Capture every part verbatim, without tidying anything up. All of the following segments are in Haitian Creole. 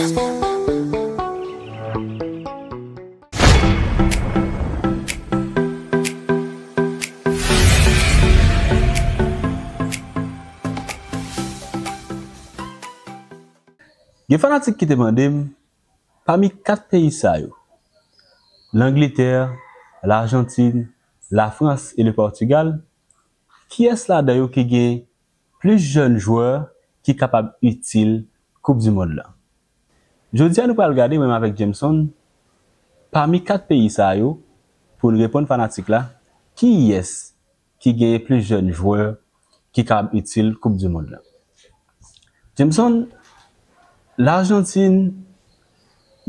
Gen fanatik ki te mande m, pami kat peyi sa yo, Langletè, Lajantin, Lafrans e le Pòtigal, kiyès ladan yo ki gen plis jèn jwè ki kapab itil Koup di Mond lan? Jodi a, nou pral gade, mwen menm avèk Jameson, pami kat peyi sa yo, pou n reponn fanatik la, kiyès ki genyen plis jèn jwè ki kapab itil Koup di Mond lan. Jameson, Lajantin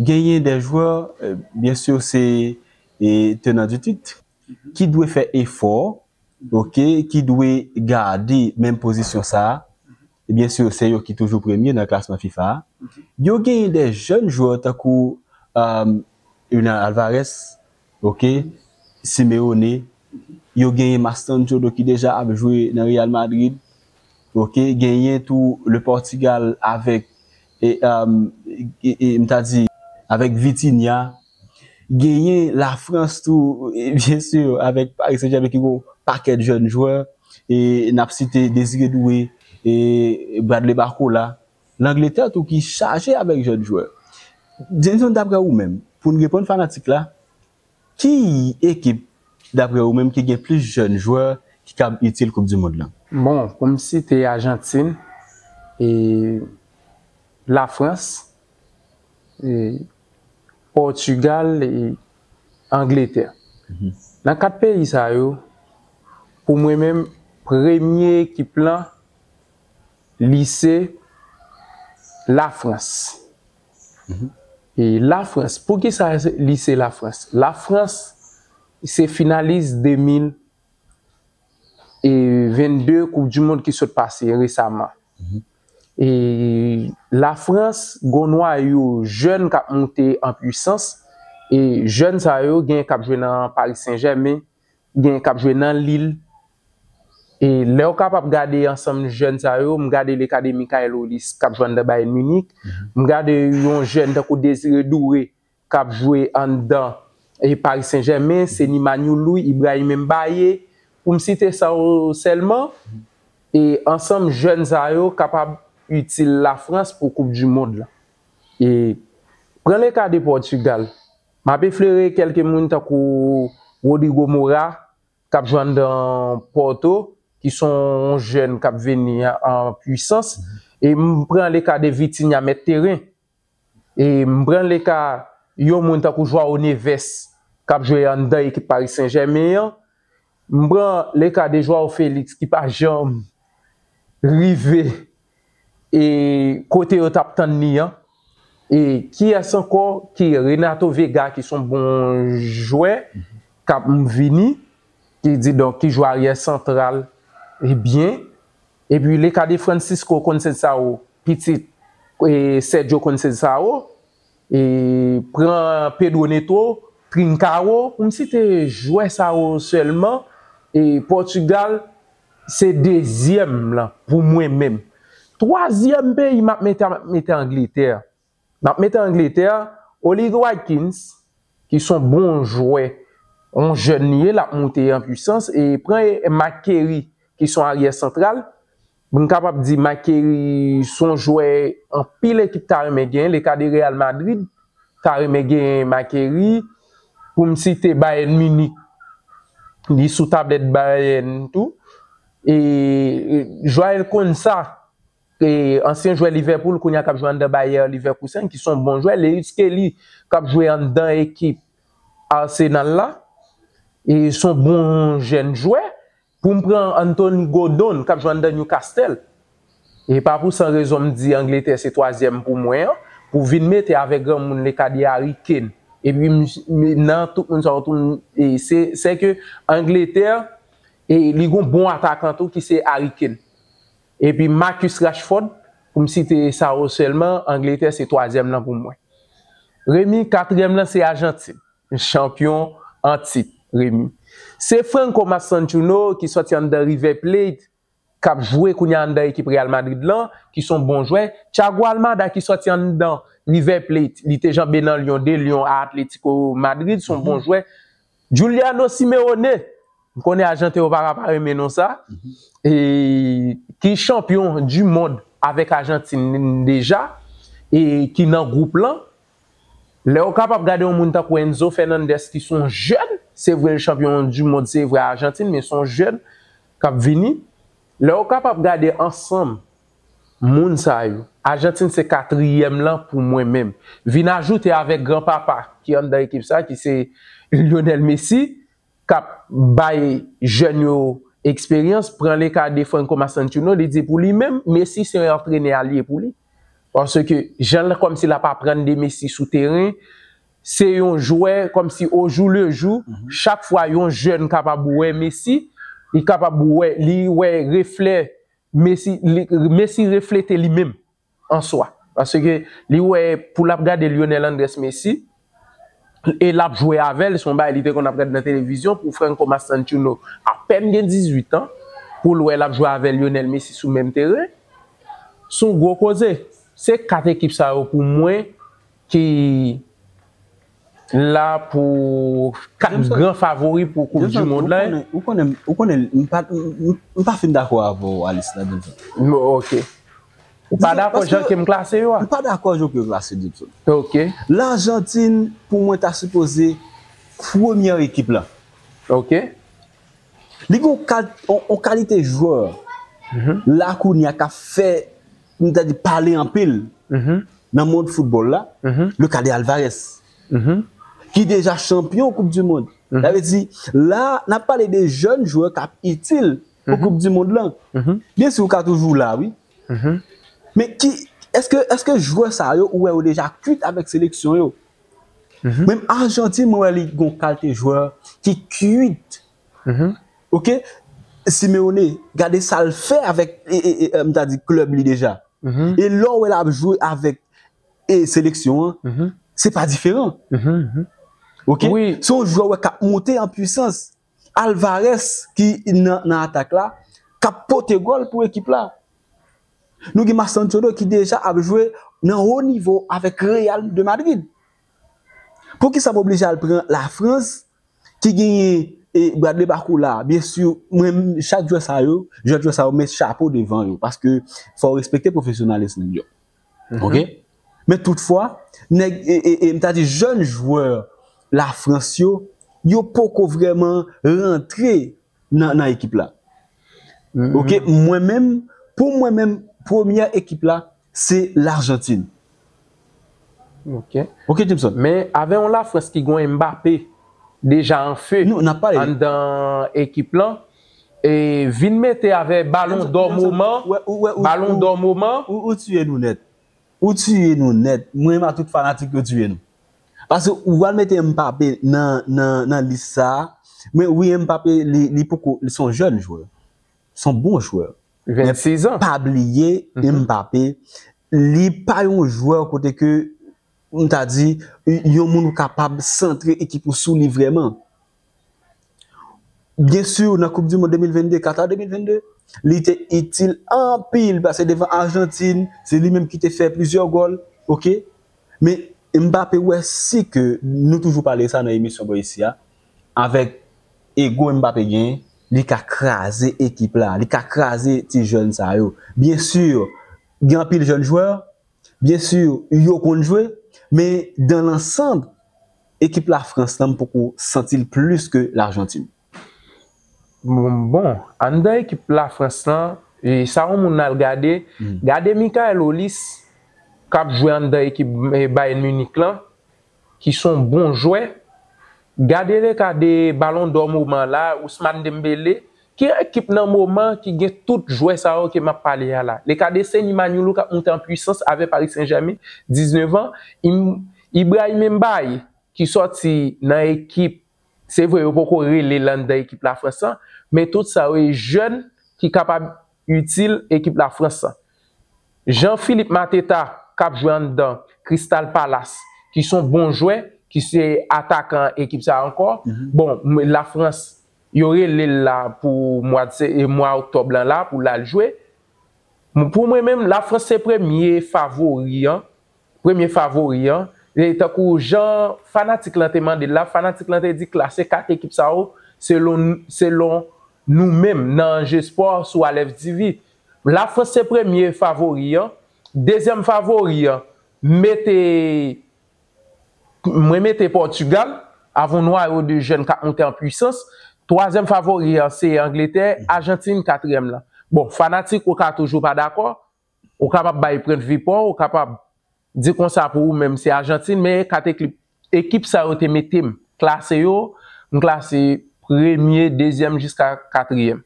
genyen de jwè, euh, byen si se, eh, tenan di tit, ki dwe fè efò, ok, ki dwe gade menm pozisyon sa a. E byen si se yo ki toujou premye nan klasman fifa a. Yo genyen de jèn jwè tankou, um, Julian Alvarez, ok, Simeone, yo genyen Mastantuono ki deja ap jwe nan Real Madrid, ok, genyen tou le Pòtigal avèk, e, um, e, e, m ta di, avèk Vitinha, genyen Lafrans tou, e, byen si, avèk Paris Saint-Germain ki gen yon pakèt jèn jwè, e n ap site Désiré Doué, e Bradley Barcola, Langletè tou ki chaje avèk jèn jwè. Jameson, daprè ou menm, pou n reponn fanatik la, ki ekip, daprè ou menm, ki gen plis jèn jwè ki kab itil Koup di Mond lan? Bon, pou m site Ajantin, e Lafrans, e Pòtigal e Angletè. Mhm. Nan kat peyi sa yo, pou mwen menm, premye ekip lan, li se Lafrans. Mhm. E Lafrans, poukisa se, li se Lafrans? Lafrans se finalis de mil e vennde Koup di Mond ki sot pase resaman. Mhm. E Lafrans, gon nwayo jèn k ap monte an pwisans. E jèn sa yo, gen k ap jwe nan Paris Saint-Germain, gen k ap jwe nan Lille. E lè w kapab gade ansanm jèn sa yo, m gade le ka de Michael Olise k ap jwe anndan Bayern Munich. Mhm. M gade yon jèn tankou Désiré Doué k ap jwe anndan, e, Paris Saint-Germain, Seny Manyolu, Ibrahim Mbaye, pou m site sa yo sèlman, e ansanm jèn sa yo kapab itil Lafrans pou Koup di Mond lan. E pran le ka de Pòtigal. M ap eflere kèlke moun tankou Rodrigo Moura, k ap jwe anndan Porto, ki se yon jèn k ap vini an, an pwisans. E m pran le ka de Vitinha mèt teren. E m pran le ka yon moun tankou João Neves, k ap jwe anndan ekip Paris Saint-Germain an. M pran le ka de João Félix, ki pa janm rive e kote yo t ap tann li an. E kiyès ankò? Ki Renato Veiga, ki se yon bon jwè, k ap vini, ki di donk ki jwe aryè santral, e byen. Epi le ka de Francisco Conceição, pitit, e, Sergio Conceição, e pran Pedro Neto, Trincao, pou m site jwè sa yo sèlman, e Pòtigal, se dezyèm lan pou mwen menm. Twazyèm peyi m ap mete, m ap mete Angletè. M ap mete Angletè, Ollie Watkins, ki se yon bon jwè, yon jèn li ye, l ap monte an pwisans, e pran Mike Carey, ki se yon aryè santral. M kapab di Mike Carey se yon jwè anpil ekip ta renmen genyen, le ka de Real Madrid, ta renmen genyen Mike Carey. Pou m site Bayern Munich, li sou tablèt Bayern tou. E, e, Joel Konsa, e, ansyen jwè Liverpool, kounye a k ap jwe anndan Bayer Leverkusen, ki se yon bon jwè. Lewis Skelly, k ap jwe anndan ekip Arsenal la, e se yon bon jèn jwè. Pou m pran Anthony Gordon, k ap jwe anndan Newcastle. E pa pou san rezon m di Angletè se twazyèm pou mwen an, pou vin mete avèk granmoun le ka de Harry Kane. Epi m, m, nan tout moun sa yo tou, m, e se, se ke Angletè, e li gon bon atakan tou ki se Harry Kane. Epi Marcus Rashford, pou m site sa yo sèlman, Angletè se twazyèm lan pou mwen. Remy, katriyèm lan se Ajantin, chanpyon an tit, Remy. Se Franco Mastantuono ki sòti anndan River Plate, k ap jwe kounye a anndan ekip Real Madrid lan, ki se yon bon jwè. Thiago Almada ki sòti anndan River Plate, li te janbe nan Lyon, de Lyon a Atlético Madrid, se yon bon jwè. Giuliano Simeone, m konnen Ajanten yo pa ka pa renmen non sa, e, ki chanpyon du monde avèk Ajantin deja, e ki nan gwoup lan. Lè w kapab gade yon moun tankou Enzo Fernandez ki se yon jèn, se vre l chanpyon du monde, se vre Ajantin, men se yon jèn k ap vini. Lè w kapab gade ansanm moun sa yo, Ajantin se katriyèm lan pou mwen menm. Vin ajoute avèk granpapa ki anndan ekip sa, ki se Lionel Messi, k ap bay jèn yo eksperyans, pran le ka de Franco Mastantuono, li di pou li menm, Messi se yon antrenè a l ye pou li. Paske jan l kòmsi l ap aprann de Messi sou teren, se yon jwè kòmsi au jour le jour, chak fwa yon jèn kapab wè Messi, li kapab wè, li wè reflè Messi, li, Messi reflete li menm an swa. Paske li wè pou l ap gade Lionel Andrés Messi, e l ap jwe avè l, se yon bagay li te konn ap gade nan televizyon, pou Franco Mastantuono apèn gen dizuit an, pou l wè l ap jwe avè Lionel Messi sou menm teren, se yon gwo koze. Se kat ekip sa yo pou mwen ki la pou kat gran favori pou Koup di Mond la. Ou konnen, ou konnen, m pa, m pa fin dakò avè w, Alice, la, Jameson. Ok. Ou pa dakò jan ke m klase yo a? M pa dakò jan ke w klase Jameson. Ok. Lajantin, pou mwen, ta sipoze premyè ekip la. Ok. Li gen yon kal-, yon, yon kalite jwè la kounye a k ap fè, m ta di, pale anpil nan mond foutbòl la, le ka de Alvarez, ki deja chanpyon Koup di Mond. Sa vle di, la, n ap pale de jèn jwè k ap itil pou Koup di Mond lan. Byen si w ka toujou la, wi. Men ki, èske, èske jwè sa yo, ou wè yo deja kwit avèk seleksyon yo? Menm Ajantin, mwen wè li gon kalite jwè ki kwit. Ok? Simeone, gade sa l fè avèk, e, e, e, e, m ta di klèb li deja. E lè w wè l ap jwe avèk, e, seleksyon an, se pa diferan. Ok? Se yon jwè wè k ap monte an pwisans. Alvarez ki nan, nan atak la, k ap pote gòl pou ekip la. Nou gen Mastantuono ki deja ap jwe nan wo nivo avèk Real de Madrid. Poukisa m oblije al pran Lafrans ki genyen, e, Bradley Barcola? Byen si, mwen, chak jwè sa yo, jwè, jwè sa yo, met chapo devan yo, paske fò w respekte pwofesyonalism nèg yo. Ok? Men toutfwa, nèg, e, e, e, m ta di jèn jwè Lafrans yo, yo poko vrèman rantre nan, nan ekip la. Ok, mwen menm, pou mwen menm, premyè ekip la, se Lajantin. Ok. Ok, Jameson. Men avè yon Lafrans ki gen Mbappé deja an fe anndan ekip lan, e vin mete avè balon dò moman, balon dò moman. Ou, ou tiye nou nèt. Ou tiye nou nèt. Mwen menm a tout fanatik yo tiye nou. Paske ou pral mete Mbappé nan, nan, nan lis sa a. Men wi, Mbappé, li, li poko, li se yon jèn jwè. Se yon bon jwè. Vennsis an. Men pa bliye, Mbappé, li pa yon jwè kote ke, m ta di, yon moun ou kapab santre ekip ou sou li vrèman. Byen si, nan Koup di Mond de mil vennde, Qatar de mil vennde, li te itil anpil, paske devan Ajantin, se li menm ki te fè plizyè gòl, ok? Men Mbappé wè si ke, nou toujou pale sa nan emisyon bò isi a, avèk ego Mbappé genyen, li ka kraze ekip la, li ka kraze ti jèn sa yo. Byen si, gen anpil jèn jwè, byen si, yo konn jwe, men dans l'ensemble, ekip Lafrans lan, m poko santi l plis ke Lajantin. Bon, bon, anndan ekip Lafrans lan, e sa yon moun al gade, gade Michael Olise, k ap jwe anndan ekip, e, Bayern Munich lan, ki se yon bon jwè. Gade le ka de Ballon d'Or moman la, Ousmane Dembélé, ki ekip nan moman ki gen tout jwè sa yo ke m ap pale a la. Le ka de Seny Manyolu k ap monte an pwisans avè Paris Saint-Germain, diznèf an, Im-, Ibrahim Mbaye, ki sòti nan ekip, se vre yo poko rele l anndan ekip Lafrans lan, men tout sa yo e jèn ki kapab itil ekip Lafrans lan. Jean-Philippe Mateta, k ap jwe anndan Crystal Palace, ki se yon bon jwè, ki se atakan ekip sa a ankò. Bon, m-, Lafrans, yo rele l la pou mwa de se- e mwa oktòb lan la pou l al jwe. M- Pou mwen menm, Lafrans se premye favori an. Premye favori an. E tankou jan fanatik lan te mande l la, fanatik lan te di klase kat ekip sa yo selon, selon nou menm nan Jespò sou Alèv TV. Lafrans se premye favori an. Dezyèm favori an, mete, mwen mete Pòtigal, avon nwayo de jèn k ap monte an pwisans. Twazyèm favori an, se Angletè, Ajantin, katriyèm lan. Bon, fanatik, ou ka toujou pa dakò, ou kapab bay pwennvi pa w, ou kapab di konsa pou ou menm se Ajantin, men kat ekip, ekip sa yo te mete m klase yo, m klase premye, dezyèm jiska katriyèm.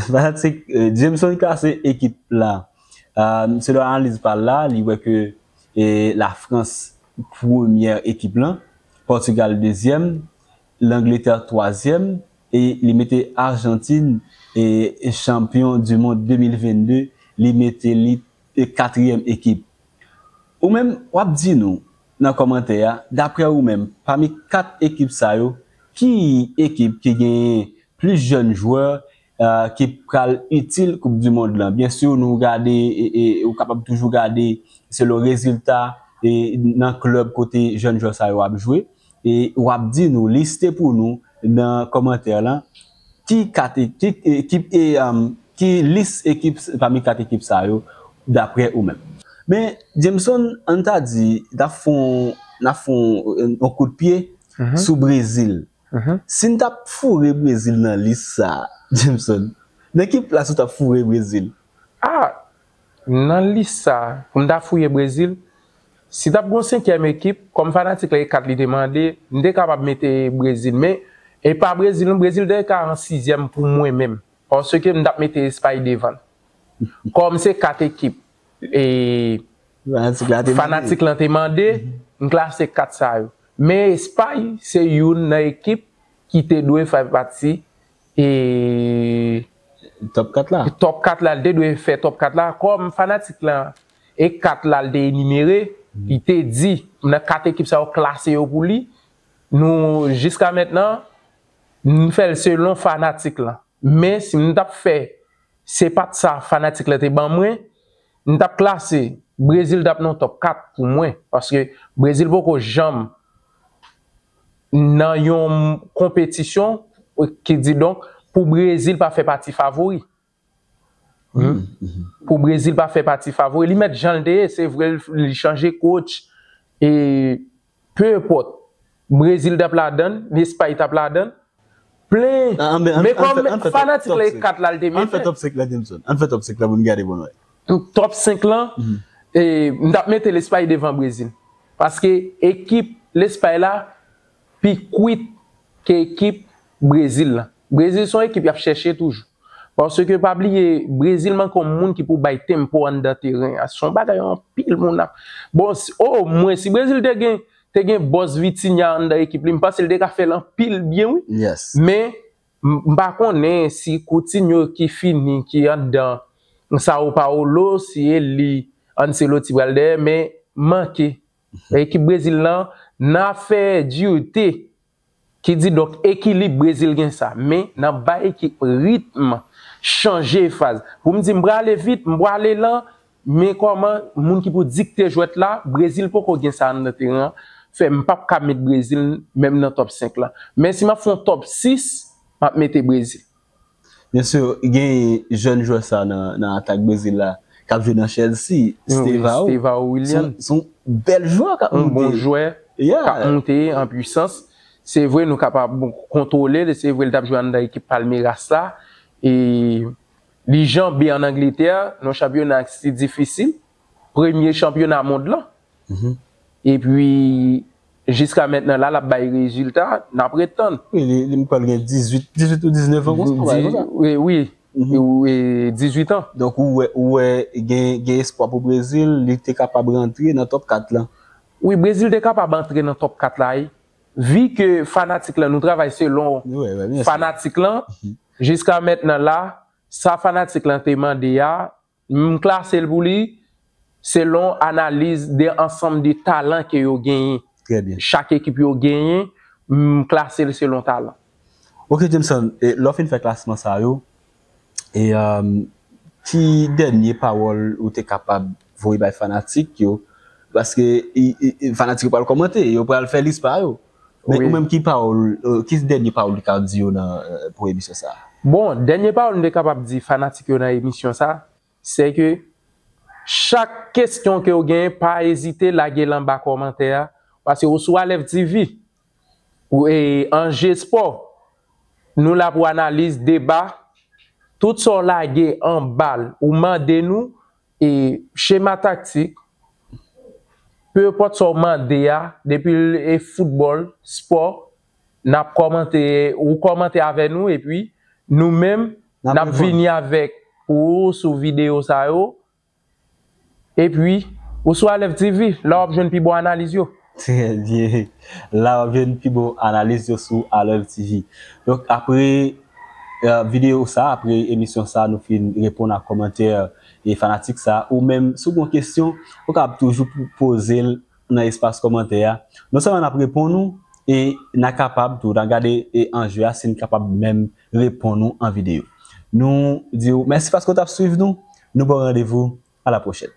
Fanatik, eh, Jameson klase ekip la. Ah, selon analiz pa l la, li wè ke eh, Lafrans premyè ekip lan, Pòtigal dezyèm, Langletè twazyèm, e li mete Ajantin e chanpyon di mond de mil vennde, li mete li e katriyèm ekip. Ou menm, w ap di nou nan kòmantè a, daprè ou menm, pami kat ekip sa yo, ki ekip ki genyen plis jèn jwè ki pral itil Koup di Mond lan? Byen si nou gade, e, e, ou kapab toujou gade selon rezilta e nan klèb kote jèn jwè sa yo ap jwe. E w ap di nou, liste pou nou nan kòmantè lan ki kat ekip, ki, e, um, ki lis ekip pami kat ekip sa yo daprè ou menm. Men, Jameson, ann ta di, n ap fè yon, n ap fè yon, yon kout pye sou Brezil. Si n t ap foure Brezil nan lis sa, Jameson, nan ki plas ou t ap foure Brezil? Ah, nan lis sa, pou m ta fouye Brezil, si t ap gon senkyèm ekip, kòm fanatik la e kat li te mande, m te kapab mete Brezil. Men, e pa Brezil, non, Brezil te ka an sizyèm pou mwen menm. Paske m t ap mete Espay devan l. Kòm se kat ekip, e, fanatik lan te mande, m klase kat sa yo. Men Espay se youn nan ekip ki te dwe fè pati e top kat la. Top kat la, li te dwe fè top kat la. Kòm fanatik lan e kat la, li te enimere, li te di, nan kat ekip sa yo klase yo pou li. Nou, jiska mentnan, m fè l selon fanatik lan. Men si m t ap fè, se pa t sa fanatik lan te ban mwen, m t ap klase Brezil t ap nan top kat pou mwen. Paske Brezil poko janm nan yon konpetisyon, kididonk, pou Brezil pa fè pati favori. Pou Brezil pa fè pati favori. Li mèt jan l te ye, se vre, li chanje coach, e peu importe. Brezil t ap ladan l, Espay t ap ladan l. Plen. Men kòm fanatik lan e kat la, l te mete. Ann fè top senk la, Jameson. Ann fè top senk la pou n gade bon wè. Top senk lan, e, m t ap mete Espay devan Brezil. Paske ekip Espay la pi kwit ke ekip Brezil lan. Brezil se yon ekip y ap chèche toujou. Paske pa bliye, Brezil manke yon moun ki pou bay tempo anndan teren an. Se yon bagay anpil moun ap. Bon, omwen, si Brezil te gen, te gen bòs Vitinha anndan ekip li, m panse l te ka fè l anpil byen, wi. Men, m pa konnen si Coutinho ki fini, ki anndan Sao Paulo, si e li Ancelotti pral dèyè, men manke. Ekip Brezil lan, nan afè dirte, kididonk, ekilib Brezil gen sa. Men, nan bay ekip ritm, chanje faz. Pou m di m prale vit, m prale lan, men kòman moun ki pou dikte jwèt la, Brezil poko gen sa anndan teren an, fè m p ap ka met Brezil menm nan top senk lan. Men si m ap fè yon top sis, m ap mete Brezil. Byen si, gen jèn jwè sa nan, nan atak Brezil la, k ap jwe nan Chelsea, Estevao. Estevao Willian. Se yon bèl jwè k ap monte. Yon bon jwè k ap monte an pwisans. Se vre, nou kapab kontwole l. Se vre, li t ap jwe anndan ekip Palmeiras la. E li janbe ann Angletè, nan yon chanpyona ki difisil. Premye chanpyona mond lan. Epi, jiska mentnan la, l ap bay rezilta, n ap ret tann. Wi, li, li, m kwè l gen dizuit, dizuit ou diznèf an, konsa, bagay konsa. Wi, wi, wi, dizuit an. Donk, ou wè, ou wè gen, gen espwa pou Brezil, li te kapab rantre nan top kat lan. Wi, Brezil te kapab antre nan top kat la, wi. Vi ke fanatik lan, nou travay selon fanatik lan, jiska mentnan la, sa fanatik lan te mande a, m klase l pou li selon analiz de ansanm de talan ke yo genyen. Trè byen. Chak ekip yo genyen, m klase l selon talan. Ok, Jameson, e, lè w fin fè klasman sa yo, e, um, ki dènye pawòl ou te kapab voye bay fanatik yo? Paske i, i, i, fanatik yo pral kòmante, yo pral fè lis pa yo. Men ou menm, ki pawòl, e, ki dènye pawòl ou ka di yo nan, e, pou emisyon sa a? Bon, dènye pawòl m te kapab di fanatik yo nan emisyon sa a, se ke chak kesyon ke w genyen, pa ezite lage l anba kòmantè a, paske ou sou Alèv T V, ou, e, Anje Spò, nou la pou analiz, deba, tout sa w lage anba l, ou mande nou, e, chema taktik, pe enpòt sa w mande a, depi l e foutbòl, spò, n ap kòmante, ou kòmante avè nou, epi nou menm, n ap vini avèk ou sou videyo sa yo, epi ou sou Alèv T V, la w ap jwenn pi bon analiz yo. Trè byen. La w ap jwenn pi bon analiz yo sou Alèv T V. Donk, apre, e, videyo sa, apre emisyon sa, nou fin reponn a kòmantè, e, fanatik sa, ou menm, si w gen yon kesyon, ou kapab toujou pou-, poze l nan espas kòmantè a. Non sèlman n ap reponn ou, e n a kapab tou, n a gade, e, anje a, si n kapab menm reponn ou an videyo. Nou di w mèsi paske w t ap swiv nou. Nou ba w randevou. A la pwochèn.